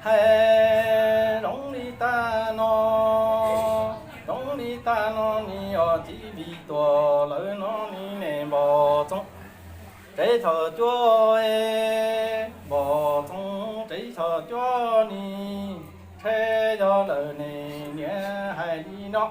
Hais zoo li tag no, zoo li tag no ni os, txiv Vij Tuam lawv no ni ne, Npog Txoov tsev xyom cuab, Npog Txoov tsev xyom cuab ni, tsheb yog lawm ne niam hais li no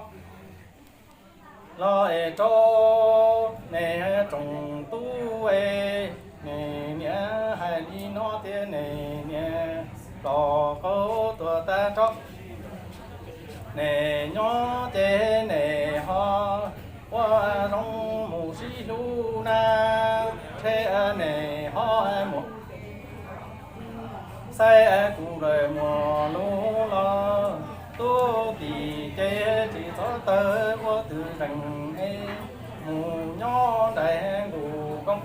los es rau ne tsoom tub es, ne niam hais li no tias ne niam los qaug tuag tag tso, ne nyob ces ne ho ua zoo mus sib hlub na, tsheb ne ho mus xaib kuv lawm mus lug los, tub tim ces tsis txhob tawg ua twv zeeg es, mus nyob nraim nkus koob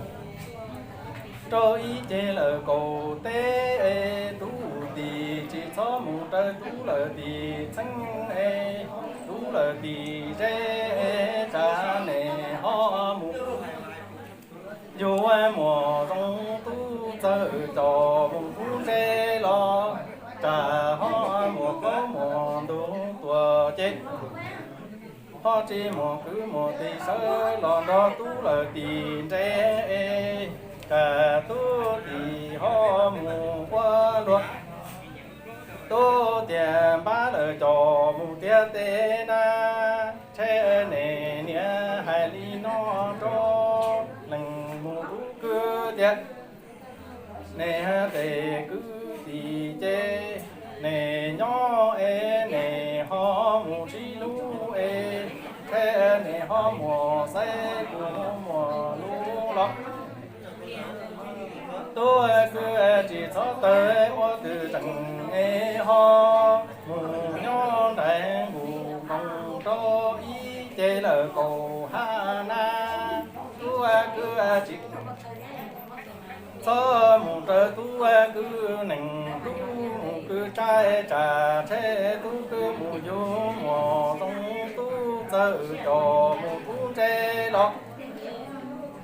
rau ib ceg lawm kaum teb es, tub tim tsis txhob mus raws tub lawm tim txheeb es, tub lawm tim zeb es, tsam ne ho mus yug muam zoo tub txawj coj mus kub zeb los, tsam ho muam qaub muam ntug tuaj ces, ho tsis muam kwv muam tij sawv los nrog tub lawm tim nres es, tsam tub tim ho mus ua luag, tub tias npab lawm coj mus tiag tes na, tsheb ne niam hais li no rau leej mus tub kwv tias, ne tes kwv tim ces ne nyob es ne ho mus sib hlub es, tsheb ne ho muam xaib kuv muam lug los, tub kwv tsis txhob tawg ua twv zeeg es, ho mus nyob nraim nkus koob rau ib ceg lawm kaum hab na, tub kwv tsis txhob mus raws tub kwv neeg, tub mus kwv tsaib tsam tsheb tub kwv mus yug muam zoo tub txawj coj mus kub zeb los,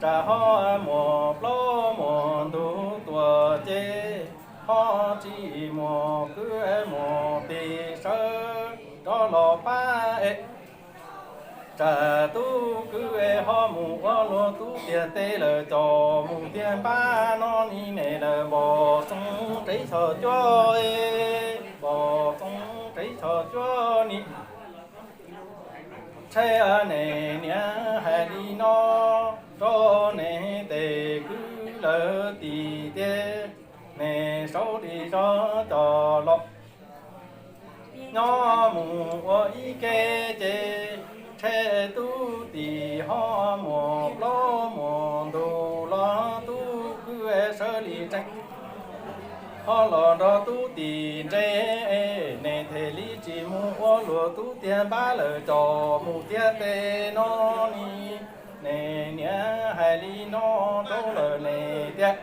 tsam ho muam plaub muam ntug tuaj ces, ho tsis muam kwv muam tij sawv rov los pab es, tsam tub kwv ho mus ua luag, tub tiag tes lawm coj mus tiag npab no ni ne lawm, Npog Txoov tsev xyom cuab, Npog Txoov tsev xyom cuab ni, tsheb ne niam hais li no rau ne, tes kwv lawm tim tiag, ne sau li zog coj los, nyob mus ua ib ke ces, tsheb tub tim ho muam plaub muam ntug los, tub kwv sawv li tseeb, ho los nrog tub tim nres, ne them li tsis mus ua luag, tub tiag npab lawm coj mus tiag tes no ni, ne niam hais li no rau lawm ne tiag,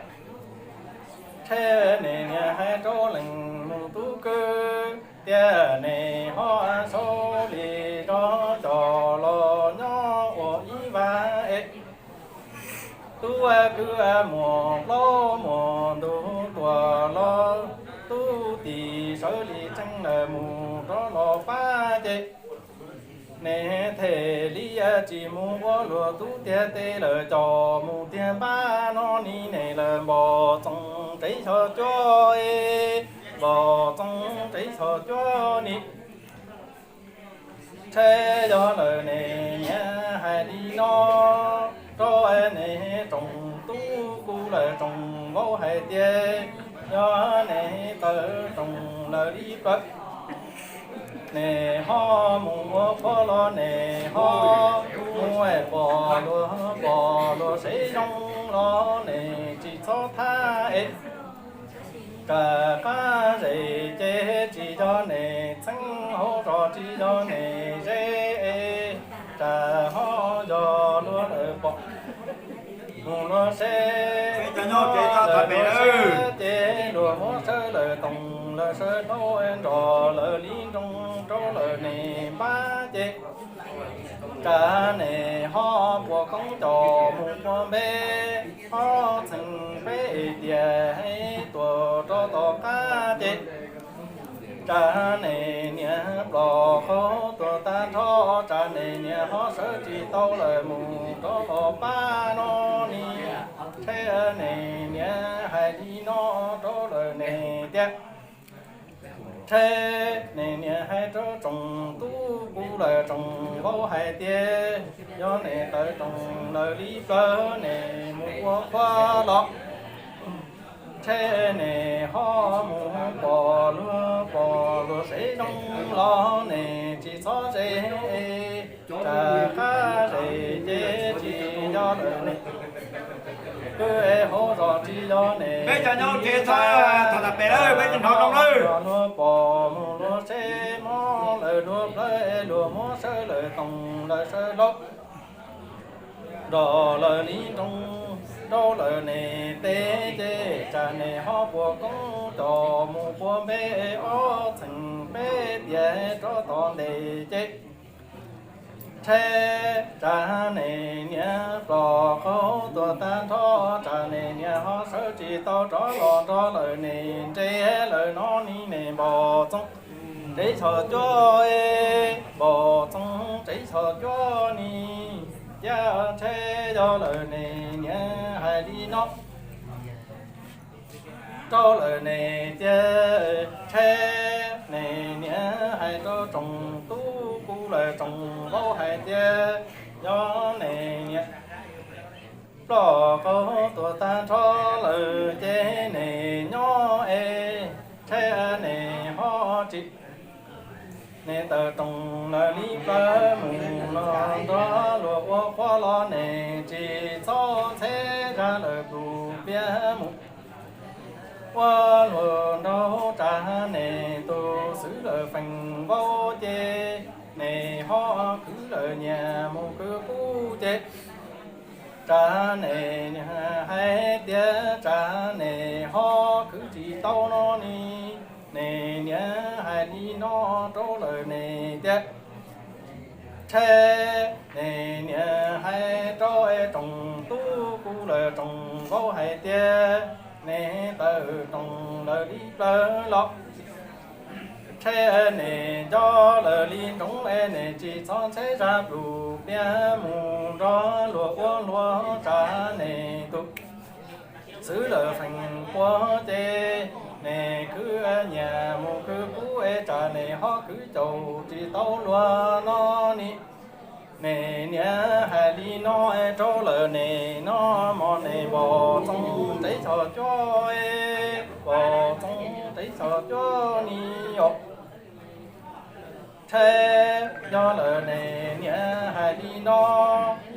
tsheb ne niam hais rau leej mus tub kwv tias, ne ho sau li zog coj los nyob ua ib vag es, tub kwv muam plaub muam ntug tuaj los, tub tim sawv li tseeb lawm mus rov los pab ces, ne them li tsis mus ua luag, tub tiag tes lawm coj mus tiag npab no ni ne lawm, Npog Txoov tsev xyom cuab, Npog Txoov tsev xyom cuab ni, tsheb yog lawm ne niam hais li no rau ne tsoom tub, kuv lawm tsoom vauv hais tias, yog ne tawm tsoom lawm li plaws, ne ho mus ua qhov los ne ho mus pom luag, pom luag seb zoo los ne tsis txhob thab es, rov qab zem ces tsis yog ne txheeb, hauv zos tsis yog ne zeb es, rov ho yog luag lawm pom mus luag seb, ces luag muab sawv lawm toom lawm sawv hlau, nrog lawv li nroo rau lawm ne npab ces, rov ne ho puas koob coj mus puas npe, ho txheem peb tias hais tuaj rau tom qab ces, Tsam nej niam plom qaug tuag tag nrho, tsam nej niam ho sawv tsis tau lawm mus rov los pab no ni. Tsam nej niam hais li no rau lawv ne tias, tsam nej niam hais rau tsoom tub kuv lawv tsoom vauv hais tias, yog nej tawm rooj lawm li plawv nej mus ua qhua los, tsam nej ho mus pom luag pom luag seb zoo los nej tsis txhob ze, tsam qab zem ces tsis yog lawm ne. Kwv es hauv zos tsis yog ne. Peb cov nyob tsev txhob tham tas pem lawm, peb tsis hnov zoo lawm. Luag pom mus luag seb mob lawm luag plawv luag muab sawv lawm toom lawm sawv hlau, nrog lawv li nroo rau lawv ne tej ces tsam nej ho puas koob coj mus puag npe ob txheej peb tiam rov tom ntej ces, tsam nej niam plom qaug tuag tag nrho, tsam nej niam ho sawv tsis tau rov los nrog lawv ne. Nres lawm no ni nej npog txoov tsev xyom cuab, npog txoov tsev xyom cuab ni, cia tsam yog lawm ne niam hais li no rau lawv ne tias, tsam nej niam hais rau tsoom tub kuv lawv tsoom vauv hais tias, yog nej niam plom qaug tuag tag nrho lawm ces nej nyob es, tsam nej ho tsis, nej tawm rooj lawm li plawv mus los nrog luag ua qhua los nej tsis txhob ntxheb zaj lawm tus pliag mus ua luag nraug, tsam nej tus xwb lawm feem vauv ces nej ho khwv lawm nyias mus khwv qub ces, tsam nej hais tias tsam nej ho khwv tsis tau no ni, nej niam hais li no rau lawv ne tias, tsam nej niam hais rau tsoom tub kuv lawv tsoom vauv hais tias, nej tawm rooj lawm li plawv los, tsam nej nco lawm li nroo es nej tsis txhob ntxheb zaj plum pliag mus nrog luag ua luag, tsam nej tus xwb lawm feem pua ces nej khwv nyias mus khwv qub es tsam nej ho khwv caum tsis tau luag no ni. Nej niam hais li no rau lawv ne, no mog nej npog txoov tsev xyom cuab, npog txoov tsev xyom cuab ni os. Tsam yog lawm nej niam hais li no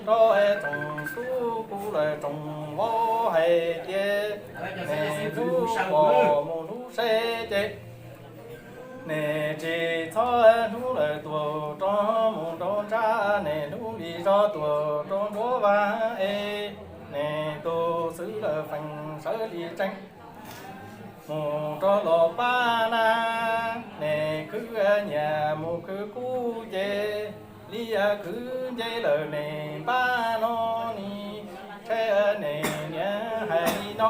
rau tsoom tub kuv lawv tsoom vauv hais tias, nej hlub pom mus hlub seb ces, nej tsis txhob hlub lawm tuag rov mus rau ntsab, nej hlub li zog tuag rau nruab vaj es, nej tus xwb lawm feem sawv li tsees mus rov los pab na. Nej khwv nyias mus khwv qub ces, li khwv nce lawm nej npab no ni. Tsam nej niam hais li no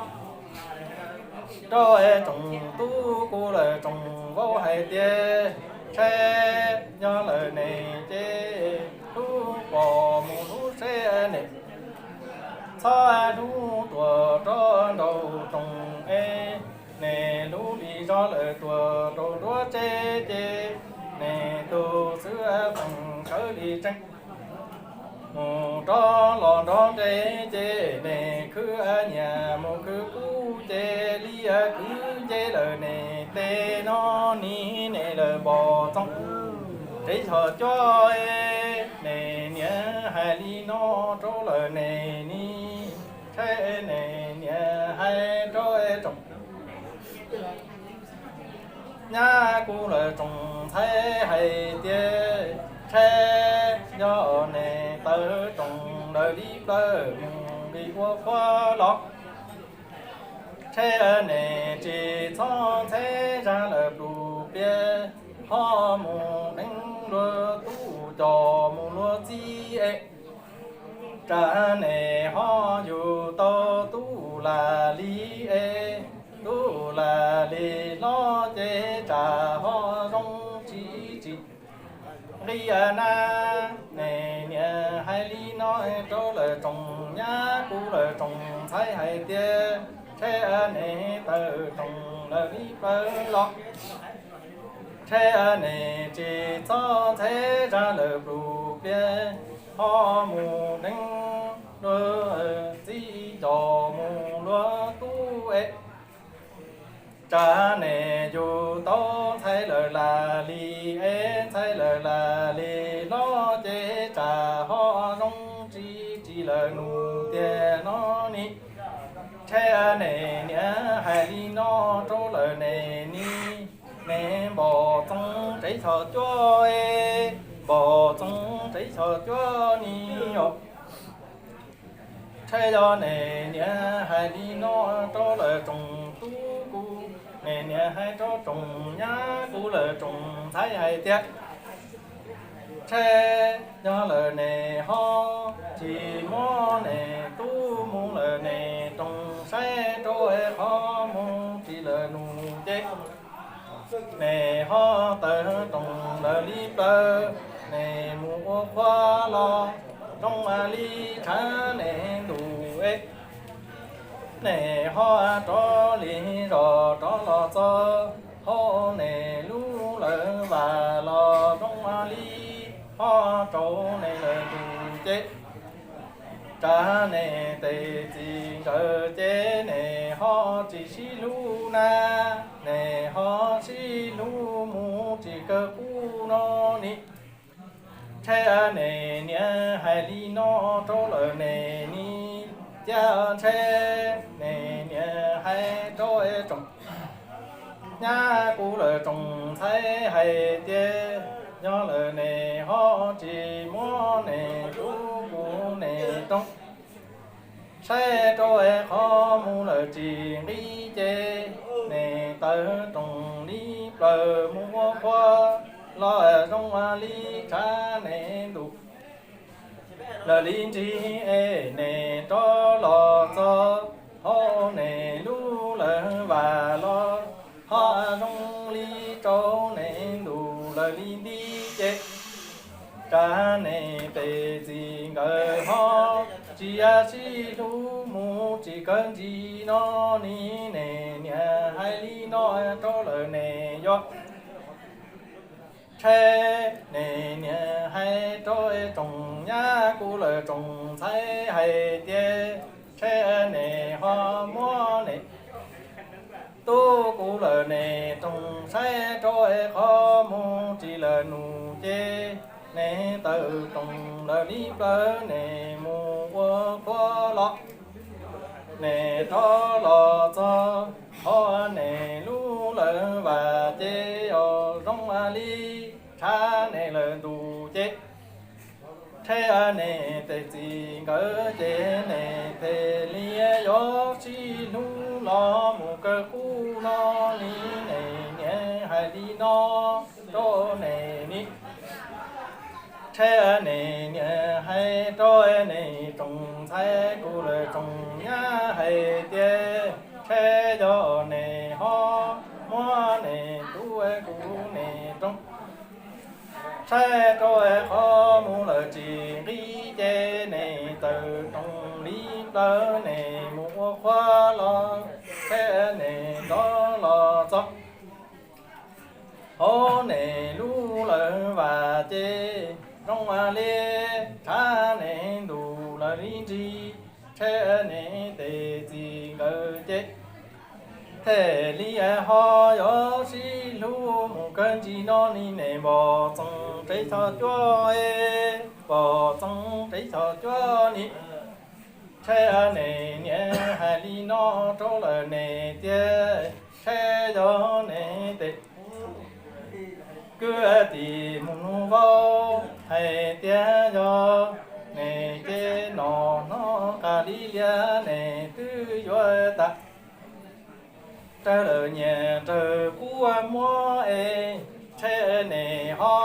rau tsoom tub kuv lawv tsoom vauv hais tias, tsam yog lawm nej ces hlub pom mus hlub seb nej txhob hlub tuag rov nraum rooj es, nej hlub li zog lawm tuag rau nruab tsev ces, nej tus xwb feem sawv li tsees mus rov los nrog nres ces, nej khwv nyias mus khwv qub ces, li khwv nce lawm nej tej no ni. Nej lawv npog txoov tsev xyom cuab, nej niam hais li no rau lawv nej ni. Tsam nej niam hais rau tsoom nyab kuv lawv tsoom ntxhais hais tias, tsam yog nej tawm rooj lawm li plawv mus nqis ua qhua los, tsam nej tsis txhob ntxheb zaj lawm plum pliag, ho mus deev luag tub coj mus luag txib es, tsam nej ho yug tau tub lam li es, tub lam li hlob ces tsam ho nqis na. Nes niam hais li no rau lawv tsoom nyab kuv lawv tsoom ntxhais hais tias, tsheb nes tawm roos lawv li plawv los, tsheb nes tsis txhob ntxheb zaj lawv plus pliag, ho mus deev luag txiv coj mus luag tub es. Tsam nes yug tau ntxhais lawm lam li es, ntxhais lawm lam li los ces tsam ho zoo tsis tsis lawv nus tiag no ni. Tsheb nes niam hais li no rau lawv nes ni, nes npom txoov tsev xyom cuab, npom txoov tsev xyom cuab ni os. Tsheb yog nes niam hais li no rau lawv tsoom tub kuv, nes niam hais rau tsoom nyab kuv lawv tsoom ntxhais hais tias, tsheb yog lawm nes ho tsis muab nes tub mus lawm nes roos saib rau es qhov mus tsis lawv nus ces, nes ho tawm roos lawv li plawv, nes mus ua qhua los zoo li tshav nes ntuj es. Nes ho rov li zos rov los txog hauv nes lub lawv vam los zoo li ho rau nes lawv ntuj ces, tsam nes tes txiv nkawd ces nes ho tsis sib hlub na, nes ho sib hlub mus tsis kawg qub no ni. Tsheb nes niam hais li no rau lawv nes ni, cia tsheb nes niam hais rau es tsoom nyab kuv lawv tsoom ntxhais hais tias, yog lawm nes ho tsis muab nes tub kuv nes roos saib rau es qhov mus lawm tsis nqis ces, nes tawm roos li plawv mus ua qhua los zoo li tshav nes ntuj lawv li nrig es nes rov los txog hauv nes lub lawv vam los ho zoo li rau nes ntuj lawv li nti ces, tsam nes tes txiv nkawd ho tsis sib hlub mus tsis kawg ntsis no ni. Nes niam hais li no rau lawv nes yog tsheb nes niam hais rau es tsoom nyab kuv lawv tsoom ntxhais hais tias, tsheb nes ho muab nes tub kuv lawv nes roos saib rau es qhov mus tsis lawv nus ces, nes tawm roos lawv li plawv nes mus ua qhua los, nes rov los txog hauv nes lub lawv vam ces os zoo li tshav nes lawv ntuj ces, tsheb nes tes txiv nkawd ces nes tes li yuav sib hlub los mus kawg qub no ni. Nes niam hais li no rau nes ni, tsheb nes niam hais rau nes tsoom ntxhais kuv lawv tsoom nyab hais tias, tsheb yog nes ho muab nes tub kuv nes roos saib rau qhov mus lawm tsis nqis ces, nes tawm roos li plawv nes mus ua qhua los, tsheb nes rov los txog hauv nes lub lawv vam ces, zoo li tshav nes ntuj lawv li nrig, tsheb nes tes txiv nkawd ces, thiaj li ho yuav sib hlub mus kawg ntsis no ni. Nes npom txoov tsev xyom cuab, npom txoov tsev xyom cuab ni. Tsheb nes niam hais li no rau lawv nes tias, tsheb yog nes tes kwv tij mus nug vauv hais tias yog nes ces no hnov qas li lias nes twb yuav tas, raws lawv nyiam raws kuv muab es, tsheb nes ho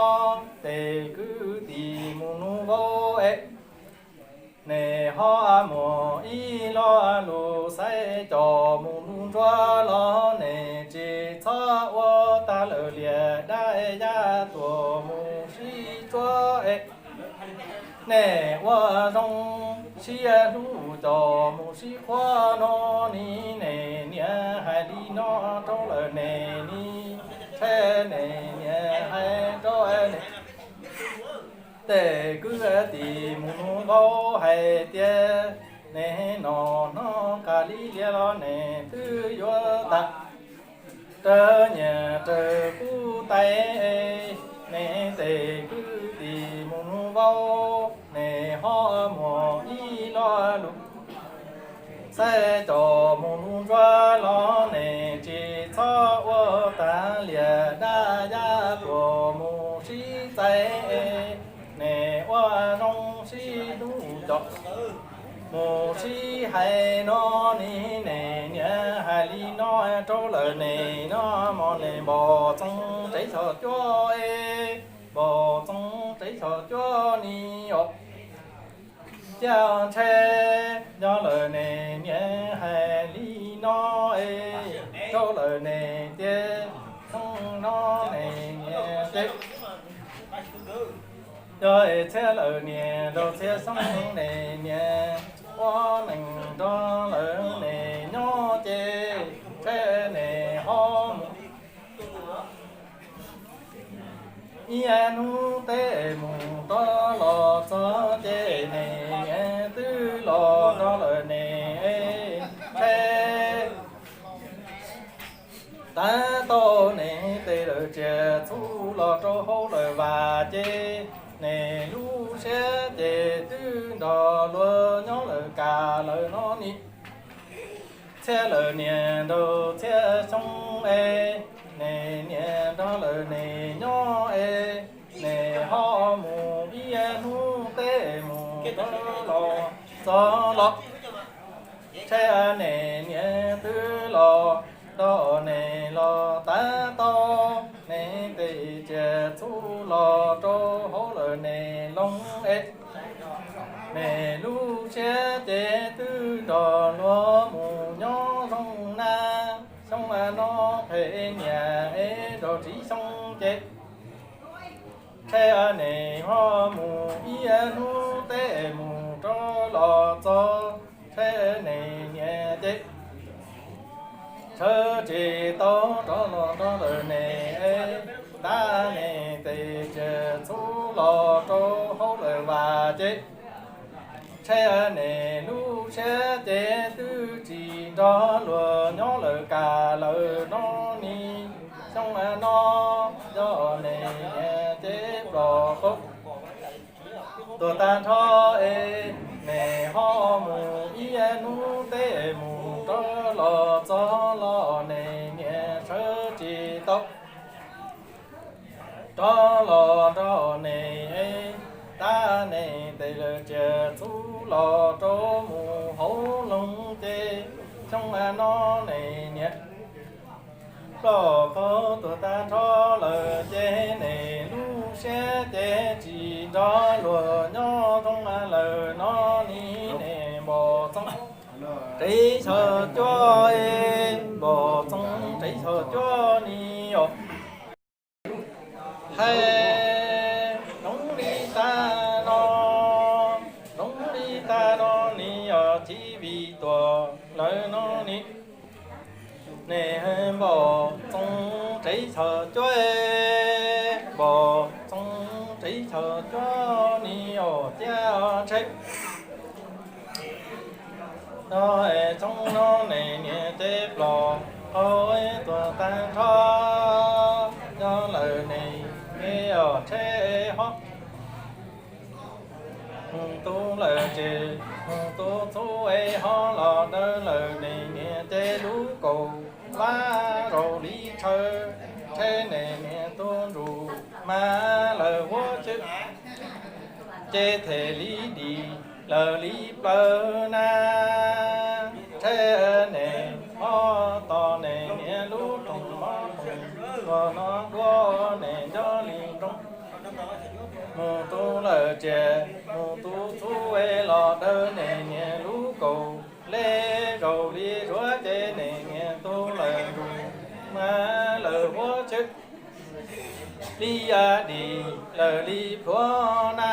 tes kwv tij mus nug vauv es, nes ho muaj ib lo lus xaiv coj mus lub ntsuab los, nes tsis txhob ua tag lawm lias dab yaj tuaj mus sib Nej ua zoo sib hlub cov mus sib qhuab no ni, nej niam hais li no rau lawm nej ni, ntshe nej niam hais rau nej tej kwv tij mus nug vauv hais tias, nej no hnov qas li lias los nej twb yuav tag, raws nyiaj raws kub tais, nej tej kwv tij mus nug vauv, nej ho muaj ib lo lus, xaiv cov mus nug ntsuag los nej tsis txhob ua tag lias dab yab tuaj mus sib txais, nej ua zoo sib hlub cov mus sib hais no ni, nej niam hais li no rau lawm nej no, mog nej npog txoov tsev xyom cuab, npog txoov tsev xyom cuab ni os. Cas ntshe yog lawm nej niam hais li no rau lawm nej tias, xyoo no nej niam ces yog txhiab lawm niam rau txhiab xyoo nej niam ua neej nrog lawm nej nyob ces, ntshe nej ho mus ib hnub teb mus rov los txog ces nej niam twb los nrog lawm nej, ntshe tav tau nej tej lawm tsiaj txhu los rau hauv lawm vas ces, nej lub siab ces twb nrog luag nyob lawm kas lawm no ni. Txhiab lawm niam rau txhiab xyoo es, nej niam nrog lawm nej nyob es, nej ho mus ib hnub teb mus rov los txog los, ntshe nej niam twb los nrog nej los tav tau nej tej tsiaj txhu los rau hauv lawm nej loog es, nej lub siab ces twb nrog luag mus nyob zoo na. Xyoo no phem niam es nrog tsiv xyoo ces, ntshe nej ho mus ib hnub teb mus rov los txog, ntshe nej niam ces sawv tsis tau rov los nrog lawm nej, tav nej tej tsiaj txhu los rau hauv lawm vas ces, ntshe nej lub siab ces twb tsis nrog luag nyob lawm kas lawm no ni. Xyoo no yog nej niam ces plos qaub tuag tag nrho es, nej ho mus ib hnub teb mus rov los txog los nej niam sawv tsis tau rov los nrog nej, tav nej tej lawm tsiaj txhu los rau mus hauv loog ces, xyoo no nej niam plos qaub tuag tag nrho lawm ces nej lub siab ces tsis nrog luag nyob zoo lawm no ni. Nej npog txoov tsev xyom cuab, npog txoov tsev xyom cuab ni os. Hais zoo li tag no, zoo li tag no ni os, Chiv Vij tuag lawm no ni. Nej npog txoov tsev xyom cuab, npog txoov tsev xyom cuab ni os, cas ntshe no es xyoo no nej niam ces plos qaub tuag tag nrho, yog lawm nej es os ntshe ho mus tu lawm ces mus tu txhu es ho los daws lawm nej niam ces lub kaus vab raus li tshaw, ntshe nej niam tus ntsuj mas lawm huab cwb ces them li dim lawm li plawv na. Ntshe nej ho tos nej niam lub rooj mov rooj vag no dua nej nco li nroo. Mus tu lawm tsiaj mus tu txhu es los daws nej niam lub kaus le, zaum li zuav ces nej niam tu lawm ntsuj mas lawm huab cwb li ya dim lawm li plhuav na.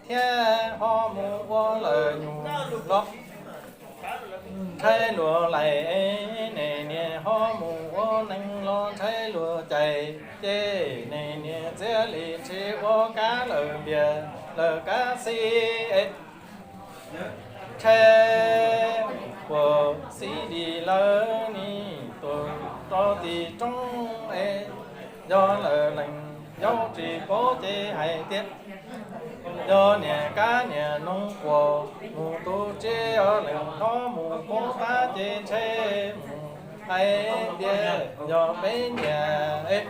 thiab ho mus ua lawm nyuj los ntshai luag lais, es niam ho mus ua neeg los ntshai luag cais, ces niam txiav li tsheb ua kab lawm npias lawm kab xib es ntshai puas xib li lawv nim tuaj rau tim roob es yog lawv lees yau tsis paub ces hais tias yog niam kab niam noog puas mus tu tsiaj, yog lees ho mus paub tab ces ntshai mus hais tias yog peb niam es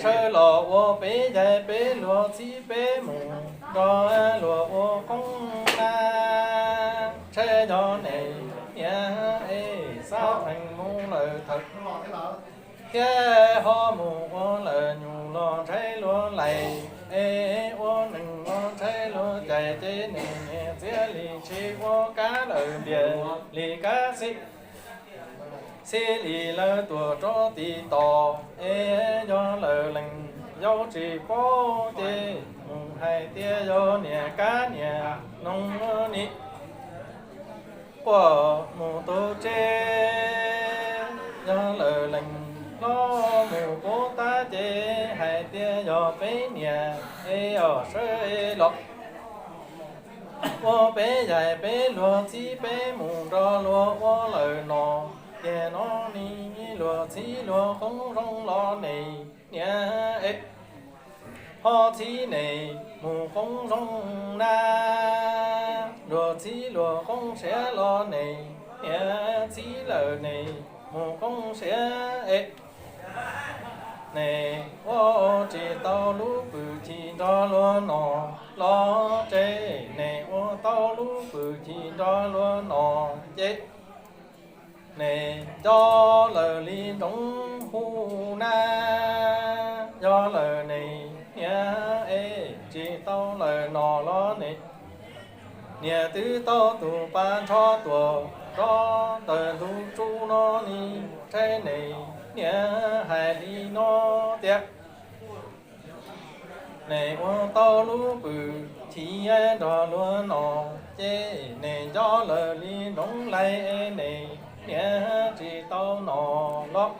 sawv los ua peb yaig peb luag txib peb mus nrog luag ua qoob na, ntshai yog niam niam es xav pheej mus lawm thawm thiab ho mus ua lawm nyuj los ntshai luag lais, es ua neeg los ntshai luag cais ces niam niam txiav li tsheb ua kab lawm npias li kab xib xib li lawv tuaj rau tim tod, es yog lawv lees yau tsis paub ces mus hais tias yog niam kab niam noog ni puas mus tu tsiaj, yog lawv lees hlob mus paub tab ces hais tias yog peb niam es yog sawv los ua peb yaig peb luag txib peb mus nrog luag ua lawm no, tiag no ni luag txib luag qoob zoo los niam niam es ho txib niam mus qoob zoo na, luag txib luag qoob siav los niam niam txib lawm niam mus qoob siav es niam ua tsis tau lub pwm chim nrog luag no los tsev, niam ua tau lub pwm chim nrog luag no ces niam nco lawm li nroov hu na, yog lawm niam niam es tsis tau lawm no los niam niam twb tau tus pas nrho tuaj rau ntawm ntug tsuj no ni, ntshai niam niam hais li no tias niam ua tau lub pwm chim nrog luag no ces niam nco lawm li nroov lais, niam niam tsis tau no los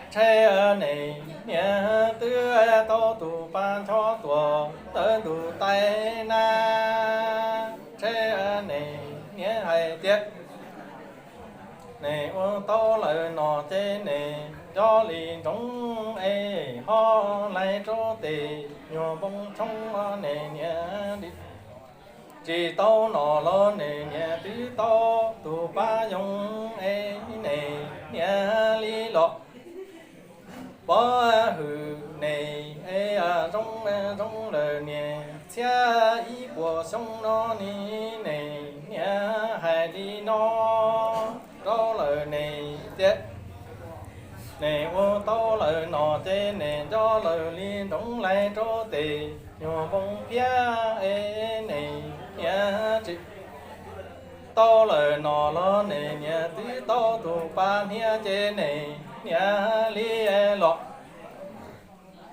ntshai niam niam twb tau tus pas nrho tuaj ntawm ntug tais na, ntshai niam niam hais tias niam ua tau lawm no ces niam nco li nroov es ho lais rau tes nyuag npoo tshoob, niam niam tsis tau no los niam niam twb tau tus pas yoog es niam niam li los pov hwm niam es zoo zoo lawm niam txhiab ib puas xyoo no ni, niam niam hais li no rau lawm niam tias niam ua tau lawm no ces niam nco lawm li nroov lais rau tes nyuag npoo phiab es niam niam tsis tau lawm no los niam niam twb tau tus pas hniav ces niam niam li los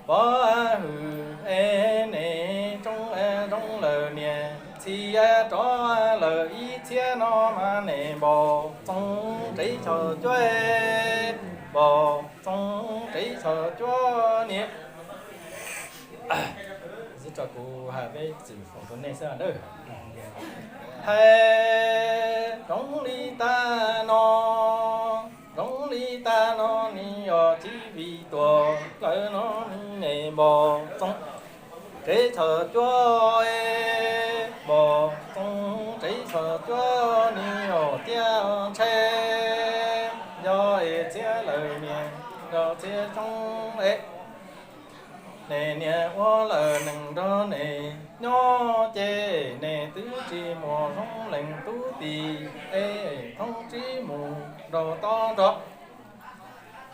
pov hwm es niam zoo zoo lawm niam txhiab rov lawm ib txhiab no mas niam npau txoov tsev chaw cuab, npau txoov tsev chaw cuab niam Tsis tso kuv hais peb txwm foom rau nej xwb na. Hais zoov li tag no, zoov li tag no, nws yog txiv vij tuag lawm no, nws npau txoov tsev chaw cuab, npau txoov tsev chaw cuab, nws yog tiaj ntshai, yog es txhiab lawm niam, yog txhiab zoo es niam niam ua lawm neeg nrog niam nyob ces niam twb tsis muaj zoo leej tub ti, es thoob tsib mus rau tob nrog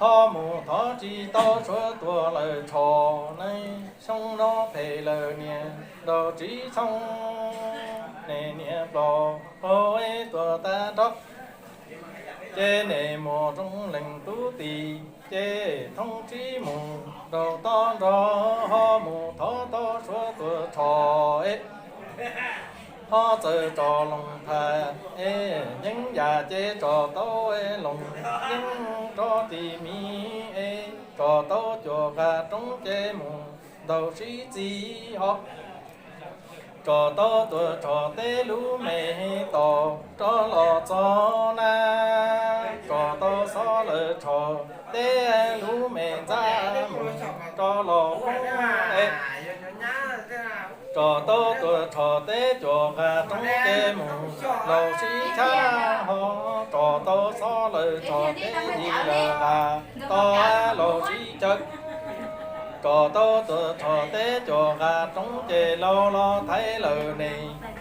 ho mus thov tsis tau suav tuag lawm tsho, nees xyoo no phem lawm niam nrog tsib xyoo, niam niam plaub hau es tuag tag nrho ces niam muaj zoo leej tub ti. ces thoob tsib mus nraum toj nrog, ho mus thov tau Suav tuam tshom es, ho txawm tso loo phas es yeeb yam ces tso tau es loo yeeb rov tim miv es, tso tau cuam nqa roob ces mus ntaus sib txig ho, tso tau tuam tshom teb lub me tos rov los txog na, tso tau Xob Lawm Tshom teb lub me ntxab mus rov los poob es, tso tau tuam tshom teb cuam nqa roob ces mus laus sib chab ho, tso tau Xob Lawm Tshom teb yim lawm nqa tau laus sib chaw, tso tau tuam tshom teb cuam nqa roob ces laus los thaiv lawm ne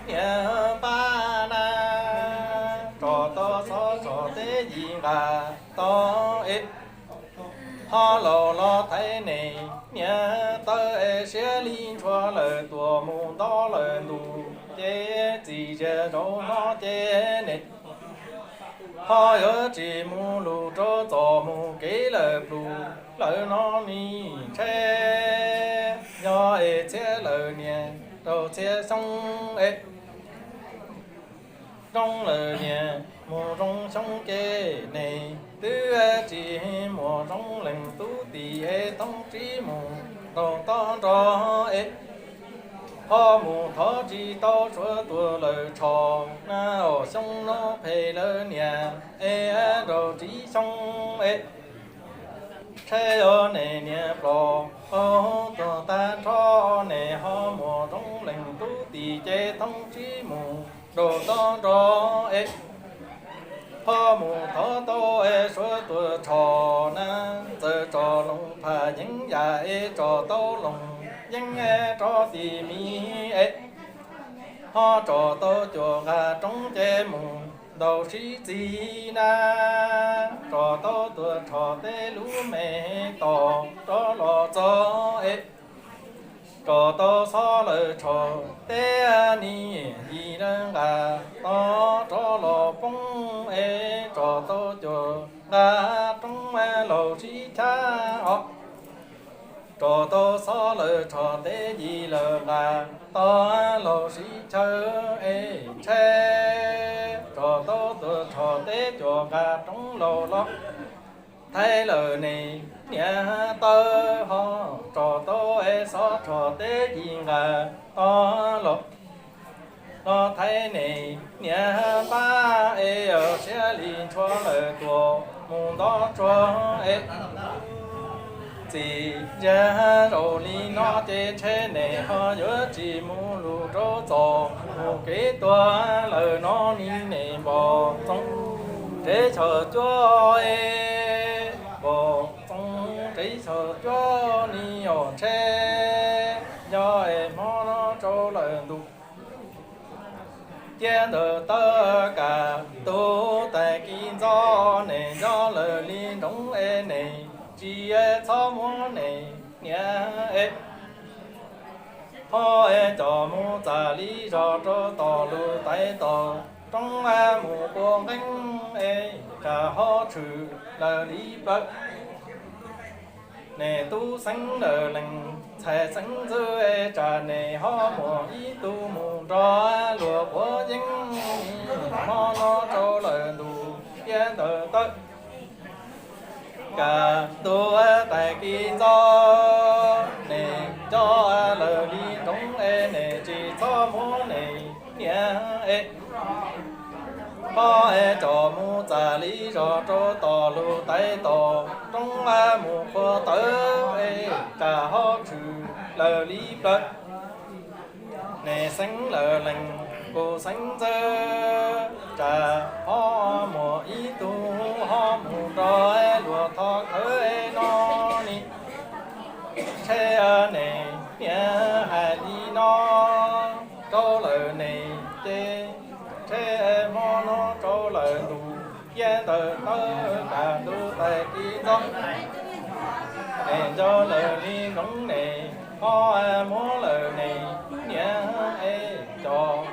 niam npab na, tso tau Xob Tshom teb yim nqa tau es, ho laus los thaiv ne niam taw es, siab li ntshua lawm tuam mus nto lawm ntus ces, txim zias zaum no ces ne, ho yuav tsis mus lus rau txom mus kev lawm plus lawm no nis ntshe, yog es txhiab lawm niam rau txhiab xyoo es, zoo lawm niam mus zoo xyoo ces ne, twb tsis muaj zoo leej tub tim es thoob tsib mus nraum toj nrog es, ho mus thov tsis tau Suav tuam lawm tshom na, xyoo no phem lawm niam es nraum tsib xyoo es, ntshe yog ne niam plos tuag tag nrho ne, ho muaj zoo leej tub tim ces thoob tsib mus nraum toj nrog es, ho mus thov tau es Suav tuam tshom na, txawm tso loo phas yeeb yam es tso tau loo yeeb rov tim miv es, ho tso tau cuam nqa roob ces mus ntaus sib txig na, tso tau tuam tshom teb lub me tos rov los txog es, tso tau Xob Lawm Tshom teb nim yim lawm nqa tau rov los poob es, tso tau cuam nqa roob laus sib chab os, tso tau Xob Lawm Tshom teb yim lawm nqa tau laus sib chaw es ntshe, tso tau tuam tshom teb cuam nqa roob laus los thaiv lawm ne niam taw ho, tso tau es Xob Tshom teb yim nqa tau los, los thaiv ne niam npab es, siab li ntshua lawm tuam mus nto tsuag es, txim zias zaum li no ces ntshe ne ho yuav tsis mus lus rau txom mus kev tuag lawm no nis ne npos txoov tsev xyaum cuab es, npos txoov tsev xyaum cuab nis os ntshe, yog es hmo no rau lawm ntus ciaj ntawm taw, kam tus tag kis ntxov ne nco lawm li nroov es ne, tsis txhob muab ne niam es, ho es coj mus txam li zog rau tom lus tais tos roob mus kua nqeeb es, tsam ho tshwm lawm li plawv ne tub xeeb lawm lees ntxhais xeeb ntxwb es, tsam ne ho muaj ib tug mus nrog luag quav yeeb, hmo no rau lawm ntus ciaj ntawm taw, kam tus tag kis ntxov ne nco lawm li nroov es ne, tsis txhob muab ne niam es, ho es coj mus txam li zog rau tom lus tais tos roob mus kua tawv es, tsam ho tshwm lawm li plawv ne xeeb lawm lees kuv xeeb ntxawg, tsam ho muaj ib tug ho mus nrog luag thov khawv no ni. Ntshe ne niam hais li no rau lawm ne ces, ntshe hmo no rau lawm ntus ciaj ntawm taw, kam tus tag kis ntxov ne nco lawm li nroov ne, ho muab lawm ne niam es, coj